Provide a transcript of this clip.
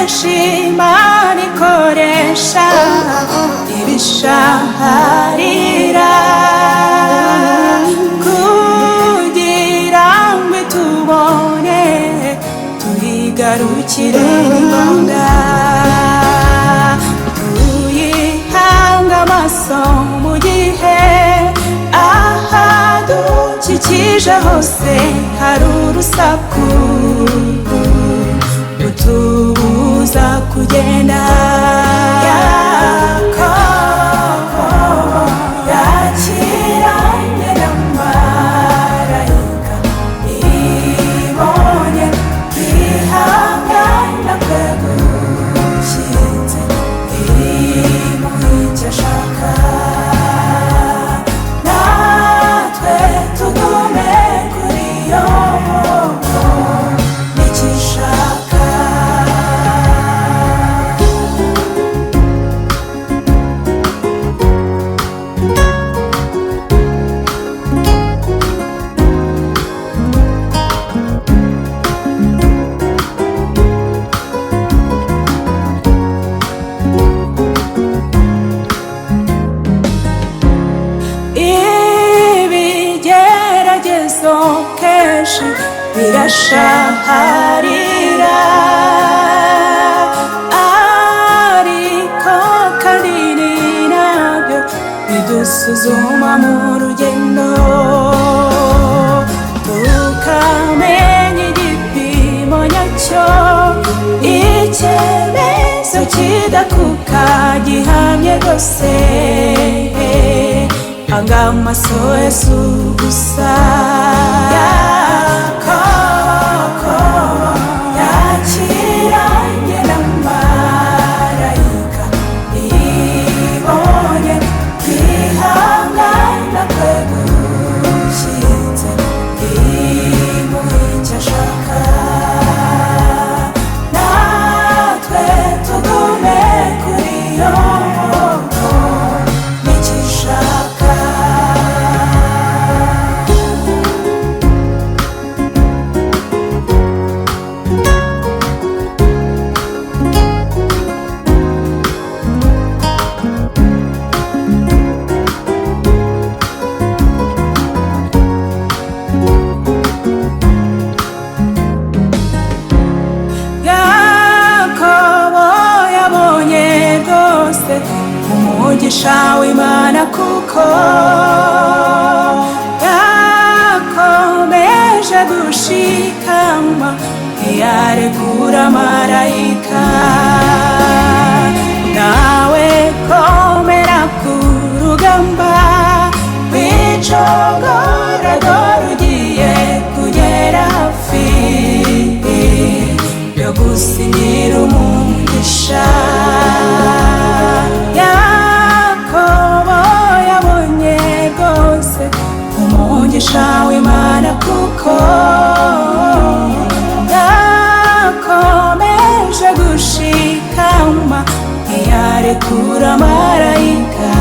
Kenshi Imana ikoresha ibishaharira kugira ngo itubone, tuyigarukire. Ni ngombwa tuyihanga amaso mu gihe ahadukikije hose hari urusaku rutubuza kugenda. Yakobo yakiranye na marayika, ibonye kwihangana kwe gushyitse, imuha icyo ashaka. Natwe tugume kuri yo nicyo ishaka. Ibigeragezo kenshi birashaharira, ariko kandi ni nabyo bidusuzuma mu rugendo, tukamenya igipimo nyacyo, icyemezo kidakuka gihamye rwose. Hanga amaso Yesu gusa. Yakobo yakiranye na marayika, ibonye kwihangana kwe gushyitse, imuha icyo ashaka. Natwe tugume kuri yo nicyo ishaka. Yakobo yabonye rwose umugisha w'Imana, kuko yakomeje gushikama, ntiyarekura marayika. Nawe komera ku rugamba, wicogora, dore ugiye kugera hafi yo gusinyira umugisha. Yakobo yabonye rwose umugisha w'Imana, kuko yakomeje gushikama, ntiyarekura marayika.